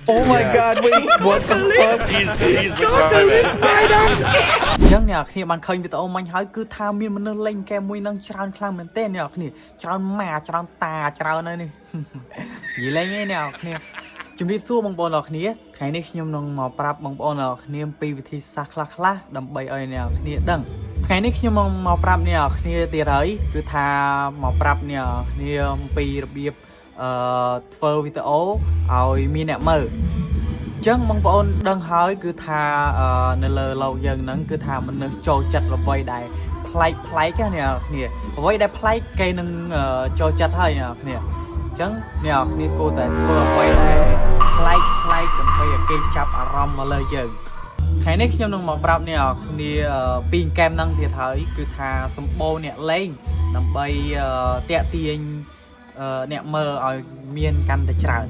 Oh my God, wait, what the fuck? He's the driver. អញ្ចឹងអ្នកគ្នាបានឃើញវីដេអូមិញហើយគឺថាមានមនុស្សលេងហ្គេមមួយនឹងច្រើនខ្លាំងមែនទែនអ្នកគ្នាច្រើនម៉ាច្រើនតាច្រើនហើយនេះ និយាយលេងឯងអ្នកគ្នាជំរាបសួរបងប្អូនអរគ្នាថ្ងៃនេះខ្ញុំនឹងមកប្រាប់បងប្អូនអរគ្នាអំពីវិធីសាស្ត្រខ្លះៗដើម្បីឲ្យអ្នកគ្នាដឹងថ្ងៃនេះខ្ញុំមកមកប្រាប់អ្នកគ្នាទៀតហើយគឺថាមកប្រាប់អ្នកគ្នាអំពីរបៀបអឺធ្វើវីដេអូឲ្យមានអ្នកមើល អញ្ចឹងបងប្អូនដឹងហើយគឺថាអឺនៅលើលោកយើងហ្នឹងគឺថាមនុស្សចូលចិត្តអ្វីដែលប្លែកប្លែកណាអ្នកនរគ្នាអ្វីដែលប្លែកគេនឹងអឺចូលចិត្តហើយអ្នកនរគ្នាអញ្ចឹងអ្នកនរគ្នាគួរតែធ្វើអ្វីដែលប្លែកប្លែកដើម្បីឲ្យគេចាប់អារម្មណ៍មកលើយើងថ្ងៃនេះខ្ញុំនឹងមកប្រាប់អ្នកនរគ្នាអឺពីហ្គេមហ្នឹងទៀតហើយគឺថាសម្បូរអ្នកលេងដើម្បីអឺតាក់ទាញអឺអ្នកមើលឲ្យមានកាន់តែច្រើន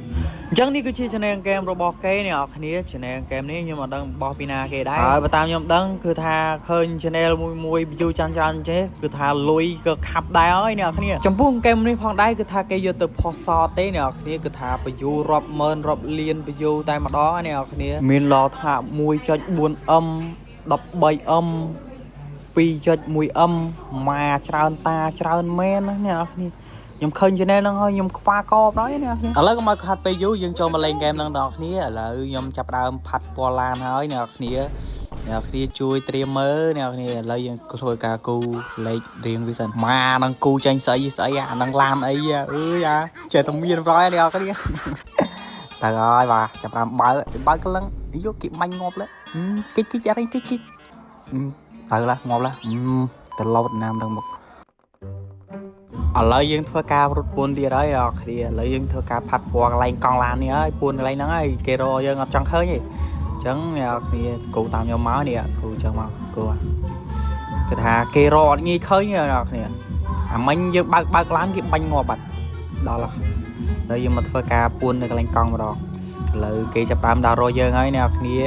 អញ្ចឹងនេះគឺជា channel game របស់គេអ្នកនរគ្នា channel game នេះខ្ញុំអត់ដឹងបោះពីណាគេដែរហើយបើតាមខ្ញុំដឹងគឺថាឃើញ channel មួយមួយ view ច្រើនច្រើនចេះគឺថាលុយក៏ខាប់ដែរហើយអ្នកនរគ្នាចំពោះ game នេះផងដែរគឺថាគេយកទៅផុសសតទេអ្នកនរគ្នាគឺថា view រាប់ម៉ឺនរាប់លាន view តែម្ដងអ្នកនរគ្នាមានឡថា 1.4M 13M 2.1M ម៉ាច្រើនតាច្រើនមែនណាអ្នកនរគ្នាខ្ញុំឃើញ channel ហ្នឹងហើយខ្ញុំខ្វាកបដល់អ្នកគ្នាឥឡូវកុំឲ្យខាត់ពេលយូរយើងចូលមកលេងហ្គេមហ្នឹងដល់គ្នាឥឡូវខ្ញុំចាប់ផ្ដើមផាត់ពណ៌ឡានហើយអ្នកគ្នាអ្នកគ្នាជួយត្រៀមមើលអ្នកគ្នាឥឡូវយើងធ្វើការគូលេខរៀងវាសិនម៉ានឹងគូចាញ់ស្អីស្អីអានឹងឡានអីអើយអាចេះតែមានប្រយអ្នកគ្នា ទៅហើយបាទចាប់ផ្ដើមបើបើកលឹងយកគេបាញ់ងាប់លើគិចគិចអរិញគិចគិចទៅឡាងាប់ឡាទៅលោតណាមដល់មក ឥឡូវយើងធ្វើការរត់ពួនទៀតហើយដល់គ្នាឥឡូវយើងធ្វើការផាត់ពណ៌កន្លែងកង់ឡាននេះហើយពួនកន្លែងហ្នឹងហើយគេរកយើងអត់ចង់ឃើញទេអញ្ចឹងអ្នកគ្នាគូតាមខ្ញុំមកនេះគូអញ្ចឹងមកគូគឺថាគេរកអត់ងាយឃើញទេអ្នកគ្នាអាមិញយើងបើកបើកឡានគេបាញ់ងាប់បាត់ដល់ហើយដល់យើងមកធ្វើការពួននៅកន្លែងកង់ម្ដងឥឡូវគេចាប់ផ្ដើមដល់រកយើងហើយអ្នកគ្នា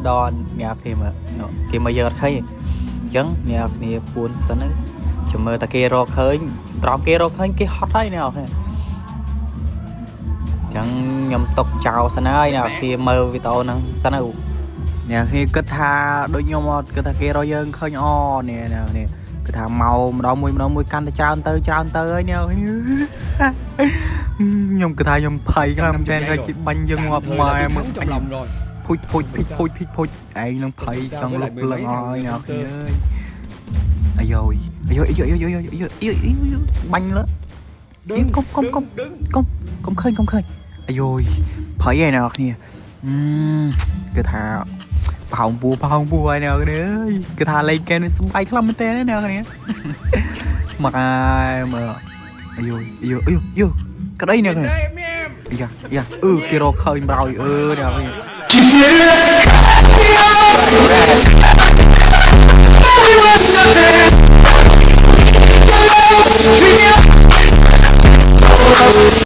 ដល់អ្នកគ្នាមើលគេមកយើងអត់ឃើញទេអញ្ចឹងអ្នកគ្នាពួនសិនហ្នឹងចាំមើលតែគេរកឃើញ ត្រង់គេរកឃើញគេហត់ហើយអ្នកនរចឹងខ្ញុំຕົកចោលសិនហើយអ្នកគ្នាមើលវីដេអូហ្នឹងសិនហើយអ្នកគ្នាគិតថាដូចខ្ញុំអត់គិតថាគេរកយើងឃើញអនេះអ្នកគ្នាគឺថាមកម្ដងមួយម្ដងមួយកាន់តែច្រើនទៅច្រើនទៅហើយអ្នកគ្នាខ្ញុំគិតថាខ្ញុំភ័យខ្លាំងមែនទែនគេបាញ់យើងងាប់ម៉ែមើល Trong lòng rồi. ភុចភុចភិចភុចភិចភុចឯងនឹងភ័យចង់លុបលឹងហើយអ្នកគ្នាអើយអាយយអាយយអាយយអាយយអាយយអាយបាញ់លើ Đứng, កុំកុំកុំ đứng. កុំកុំឃើញកុំឃើញអាយយភ័យឯអ្នកគ្នាអឺគឺថាប្រហោងពួរប្រហោងពួរហើយអ្នកគ្នាអើយគឺថាលេងកែនវាសំបាយខ្លាំងមែនតើអ្នកគ្នាមកហើយមើលអាយយអាយយអាយយក្តីអ្នកគ្នាអាយ៉ាអាយ៉ាអឺគេរកឃើញប្រោយអឺអ្នកគ្នា